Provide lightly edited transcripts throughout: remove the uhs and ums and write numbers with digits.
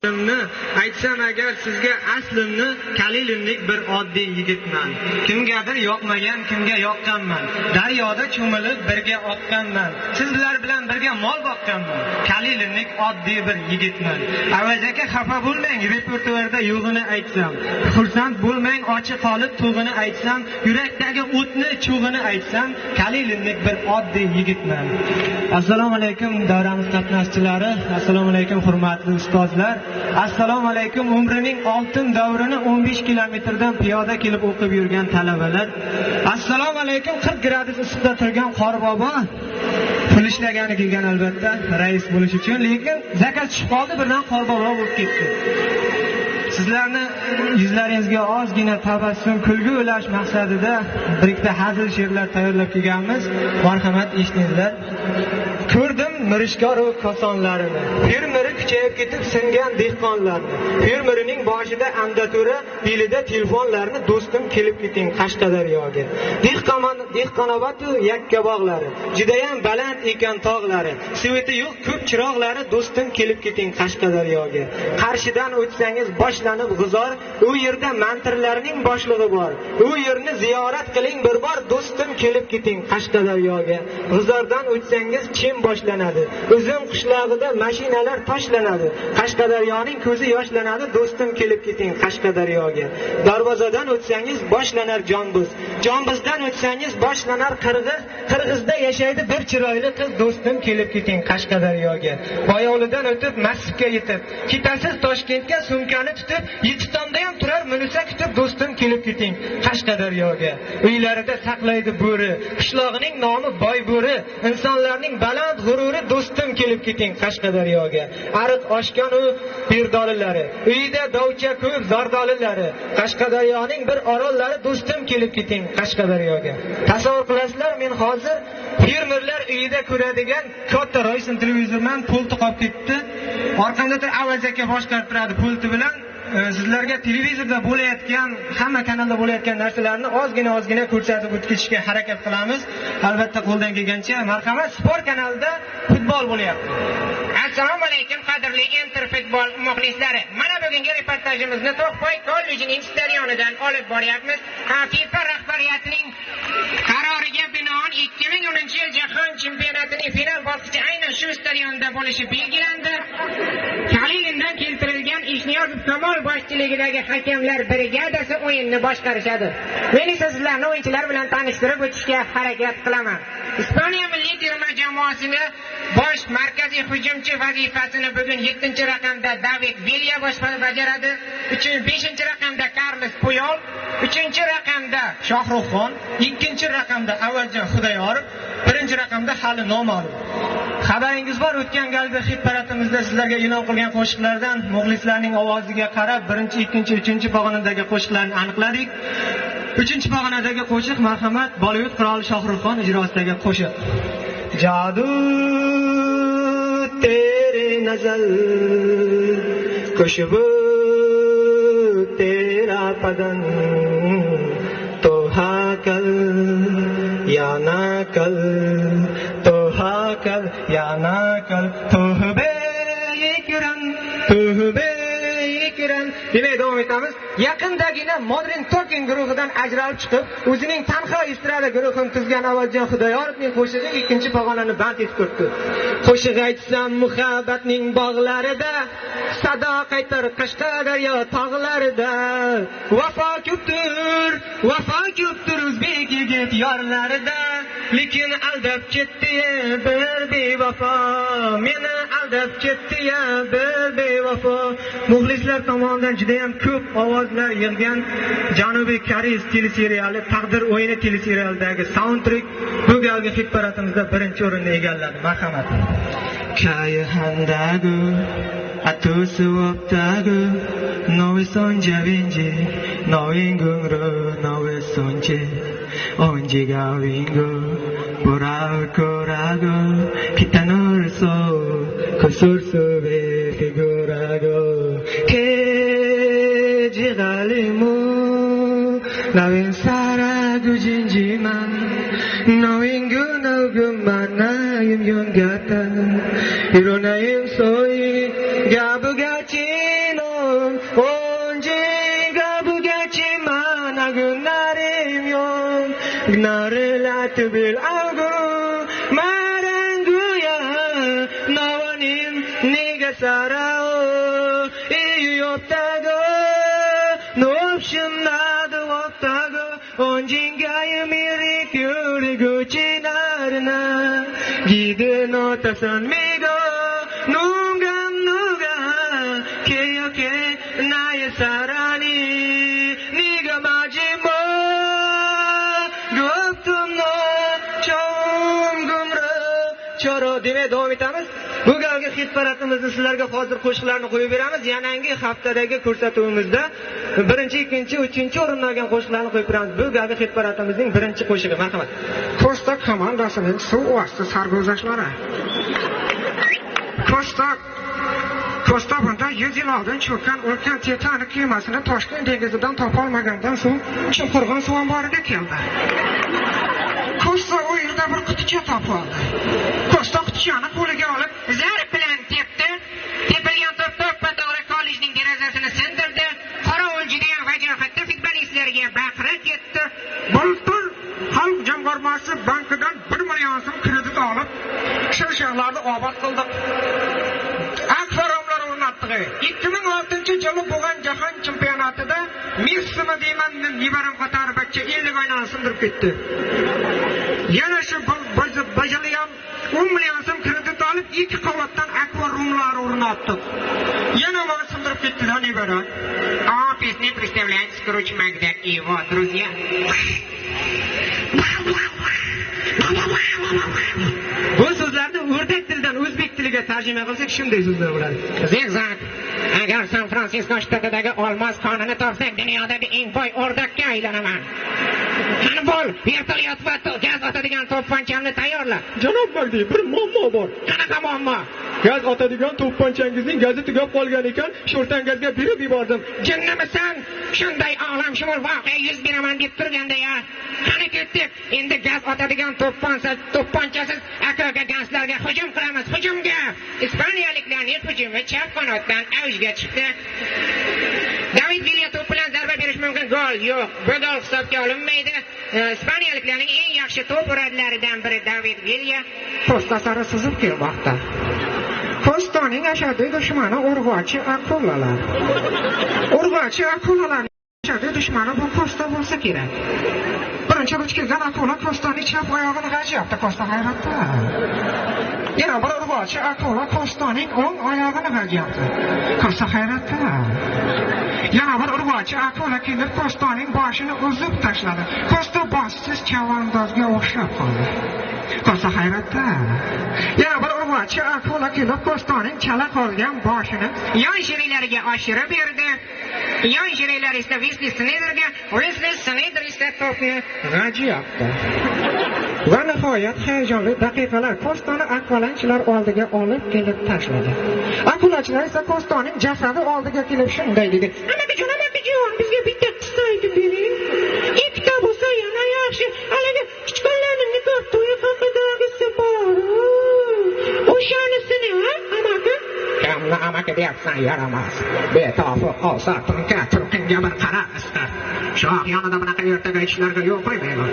Aytsam agar sizga aslimni, Kalilimlik bir oddiy yigitman. Kimgadir yoqmagan, kimga yoqqanman. Daryoda cho'milib birga oqqanman. Sizlar bilan birga mol boqqanman. Kalilimlik oddiy bir yigitman. Avaz aka, xafa bo'lmang, repertuarda yo'g'ini aytsam. Xursand bo'lmang, ochi qolib to'g'ini aytsam, yurakdagi o'tni cho'g'ini aytsam, Kalilimlik bir oddiy yigitman. Assalomu alaykum davramiz qatnashchilari, assalomu alaykum hurmatli ustozlar. Assalomu alaykum umrining oltin davrini 15 kilometrdan piyoda kelib o'qib yurgan talabalar. Assalomu alaykum 40 gradus issiqda turgan qorbobo. Pul ishlagani kelgan albatta rais bo'lish uchun, lekin zakaz tushib qoldi, birdan qorbobo bo'lib ketdi. Sizlarni yuzlaringizga ozgina tabassum, kulgi ulash maqsadida bir ikkita hazil she'rlar tayyorlab kelganmiz. Marhamat, eshitinglar. Ko'rdim mirishkor u kosonlarini, fermeri kuchayib ketib singan dehqonlarni, fermerining boshida amdatura, belida telefonlarni, do'stim kelib keting Qashqadaryoga. Dehqonobod yakka bog'lari, judayam baland ekan tog'lari, sveti yo'q ko'p chiroqlari, do'stim kelib keting Qashqadaryoga. Qarshidan o'tsangiz boshlanib g'uzor, u yerda mantirlarning boshlig'i bor. U yerni ziyorat qiling bir bor, do'stim kelib keting Qashqadaryoga. G'uzordan o'tsangiz chem boshlanadi. Uzum qishlog'ida mashinalar toshlanadi. Qashqadaryoning ko'zi yoshlanadi, do'stim kelib keting Qashqadaryoga. Darvozadan o'tsangiz boshlanar Jonbuz. Jonbuzdan o'tsangiz boshlanar Qirg'iz. Qirg'izda yashaydi bir chiroyli qiz, do'stim kelib keting Qashqadaryoga. Boyovlidan o'tib Masjidga yetib, ketasiz Toshkentga sumkani tutib, Yettitomda ham turar Munisa kutib, do'stim kelib keting Qashqadaryoga. Uylarida saqlaydi bo'ri, qishlog'ining nomi Boybo'ri, insonlarning baland g'ururi, do'stim kelib keting Qashqadaryoga. Ariq oshgan u berdolilari, uyida dovcha ko'p zardolilari, Qashqadaryoning bir orollari, do'stim kelib keting Qashqadaryoga. Tasavvur qilasizlar, men hozir fermerlar uyida ko'radigan katta Royson televizorman, pulti qolib ketdi. Orqamda turib Avaz aka boshqarib turadi pulti bilan. Sizlarga televizorda bo'layotgan, hamma kanalda bo'layotgan narsalarni ozgina ko'rsatib o'tkazishga harakat qilamiz. Albatta qo'ldan kelgancha. Marhamat, sport kanalida futbol bo'lyapti. Assalomu alaykum qadrli Enter futbol muxlislari. Mana bugungi reportajimizni To'qboy kollejining stadionidan olib boryapmiz. FIFA rahbariyatining qaroriga binoan 2010-yil jahon chempionatining final bosqichi aynan shu stadionda bo'lishi belgilandi. Kalinindan keltirilgan Ishniyozov Kamol boshchiligidagi hakamlar brigadasi o'yinni boshqarishadi. Men esa sizlarni o'yinchilar bilan tanishtirib o'tishga harakat qilaman. Ispaniya milliy terma jamoasini bosh markaziy hujumchi vazifasini bugun 7-raqamda David Villa bajaradi. 5-raqamda Carles Puyol, 3-raqamda Shohruxxon, 2-raqamda Avvaljon Xudoyorov, 1-raqamda hali noma'lum. Xabaringiz bor, o'tgan galgi hit paratimizda sizlarga e'lon qilgan qo'shiqlardan muxlislarning ovoziga qarab 1, 2, 3 pog'onadagi qo'shiqlarni aniqladik. 3-pog'onadagi qo'shiq, marhamat, Bollywood qiroli Shohruxxon ijrosidagi qo'shiq. Jadu tere nazar, xushbu tera badan, to hakal ya nakal, to hakal ya nakal, tohbe ikram, tohbe ikram. Demak, davom etamiz. Yaqindagina Modern Talking guruhidan ajralib chiqib, o'zining tanho estrada guruhini tuzgan Avvaljon Xudoyorovning qo'shig'i 2-pog'onani band etib turibdi. Qo'shiq aytsam muhabbatning bog'larida, sado qaytar Qashqadaryo tog'larida. Vafo ko'pdir, vafo ko'pdir o'zbek yigit yorlarida, lekin aldab ketdi bir bevafo, meni aldab ketdi ya bir bevafo. Muxlislar tomonidan juda ham ko'p ovozlar yig'gan Janubiy Koreys teleseriali Taqdir o'yini teleserialidagi soundtrack bu galgi hit paratimizda 1-o'rinni egalladi. Marhamat. Kayhandagu atusuoptagu novisonja vinji noingungru novisonje onjiga wingu burakorago kitanurso kusursube figurago kejigalimu nawin saragu jinjiman nawingu nawgumana yum yongata hironayim soi gabugachi 언젠가 부겠지만 아군나리면 나를 아트빌 아구 말한 거야 너와는 네가 살아오 이유 없다고 너 없이 나도 없다고 언젠가의 미리 그리고 지나르나 기대 놓다선 믿어 누가 누가 기억해 나의 사랑이 네가 마지막 없던 너 처음 choro. Demak, davom etamiz. Bu galgi hit paradimizni sizlarga hozir qo'shiqlarni qo'yib beramiz. Yanangi haftadagi ko'rsatuvimizda birinchi, ikkinchi, uchinchi o'rinni olgan qo'shiqlarni qo'yib beramiz. Bu galgi hit paradimizning birinchi qo'shig'i. Marhamat. Kosta komandasining suv osti sarguzashtlari. Kosta bundan 100 yil oldin cho'kkan ulkan Titanik kemasini Toshkent dengizidan topolmagandan so'ng Chimqo'rg'on suv omboriga keldi. Kosta u yerda bir quticha topib oldi. Kosta qutichani qo'liga olib zarb bilan tepdi. Tepilgan to'p to'ppa-to'g'ri kollejning derazasini sindirdi. Qorovul judayam vajohatda futbolistlarga baqira ketdi. Bultur Xalq jamg'armasi bankidan 1 million so'm kredit olib, shirshalarni obod qildik. Akvaramlar o'rnatdik. 2006-yili bo'lgan jahon chempionatida Messini deyman, nevaram qatori bachcha 50 oynani sindirib ketdi. Yana shu bajali ham 10 million so'm kredit olib, 2 qavatdan akvaryumlar o'rnatdik. Yana mana sindirib ketdi-da nevara. О, песни представляет Скрудж Макдак и его друзья. Bu so'zlarni o'rdak tilidan o'zbek tiliga tarjima qilsak shunday so'zlar bo'ladi. Zigzag. Agar San Fransisko shtatidagi olmos konini topsak, dunyodagi eng boy o'rdakka aylanaman. Qani bo'l, vertolyot va gaz otadigan to'pponchamni tayyorla. Janob Magdiy, bir muammo bor. Qanaqa muammo? Gaz otadigan to'pponchangizning gazi tugab qolgan ekan, sho'rtan gazga berib yubordim. Jinnimisan? Shunday olamshumul voqea yuz beraman deb turganda ya. Qani ketdik. Endi gaz otadigan to'pponchasiz aka-uka gazlarga hujum qilamiz. Hujumga! Ispaniyaliklarning hujumi chap qanotdan avjga chiqdi. David Villa to'p bilan zarba berish mumkin. Gol yo'q. Bu gol hisobga olinmaydi. Ispaniyaliklarning eng yaxshi to'p uradilaridan biri David Villa Kosta sari suzib kelmoqda. Kostaning ashaddiy dushmani urg'ochi akulalar. Urg'ochi akulalarning ashaddiy dushmani bu Kosta bo'lsa kerak. Birinchi duch kelgan akula Kostaning chap oyog'ini g'ajyapti. Kosta hayratda. Yana bir urg'ochi akula Kostaning o'ng oyog'ini g'ajyapti. Kosta hayratda. Yana bir urg'ochi akula kelib Kostaning boshini uzib tashladi. Kosta boshsiz chavandozga o'xshab qoldi. Kosta hayratda. Yana bir urg'ochi akula kelib Kostaning chala qolgan boshini yon sheriklariga oshirib berdi. Yon sheriklari esa Wesley Sneijderga, Wesley Sneijder esa to'pni g'ajyapti. Va nihoyat hayajonli daqiqalar Kostani akvalanchilar oldiga olib kelib tashladi. Akulachilar esa Kostaning jasadi oldiga kelib shunday dedi: "Amakijon, amakijon, bizga bitta qissa aytib bering. Ikkita bo'lsa yana yaxshi. Haligi kichkinlarning nikoh to'yi haqidagisi bor. O'shanisini, amaki?" Kimni amaki deyapsan, yaramas. Betofi olsa tunka turqinga bir qara istar. Shoh yonida bunaqa ertaga ishlarga yo'l qo'ymayman.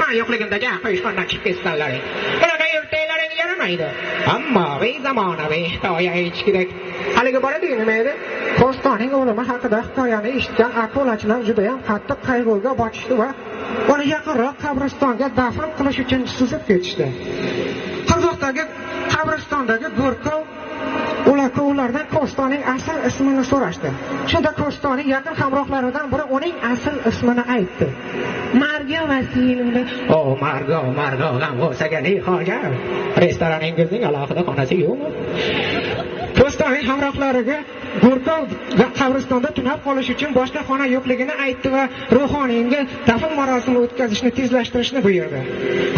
Men yo'qligimda ja qo'yishxondan chiqib ketsanlaring. Bunaqa ertaklaring yaramaydi. Ammoviy zamonaviy hikoya aytishkerak. Haligi boradi nima edi? Kostaning o'limi haqida hikoyani eshitgan akulachilar juda ham qattiq qayg'uga botishdi va uni yaqinroq qabristonga dafn qilish uchun suzib ketishdi. Qirg'oqdagi qabristondagi go'rkov ulardan Kostaning asl ismini so'rashdi. Shunda Kostaning yaqin hamrohlaridan biri uning asl ismini aytdi. Margo Vasilovna. O, Margo, Margo, g'amg'o'saga ne hojat? Restoraningizning alohida xonasi yo'qmi? Kostaning hamrohlariga go'rkov qabristonda tunab qolish uchun boshqa xona yo'qligini aytdi va ruhoniyga dafn marosimi o'tkazishni tezlashtirishni buyurdi.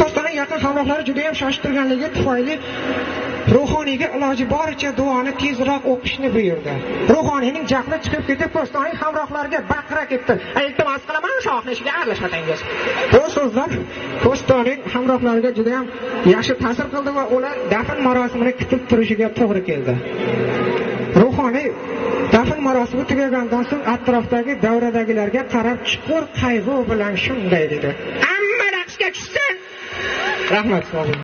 Kostaning yaqin hamrohlari juda ham shoshib turganligi tufayli ruhoniyga iloji boricha duoni tezroq o'qishni buyurdi. Ruhoniyning jahli chiqib ketib, Kostaning hamrohlariga baqira ketdi. Iltimos qilaman, shohni ishiga aralashmasangiz. Bu so'zlar Kostaning hamrohlariga juda ham yaxshi ta'sir qildi va ular dafn marosimini kutib turishiga to'g'ri keldi. Ruhoniy dafn marosimi tugagandan so'ng atrofdagi davradagilarga qarab chuqur qayg'u bilan shunday dedi: "Hamma raqsga tushsin!" Rahmat, sog' bo'ling.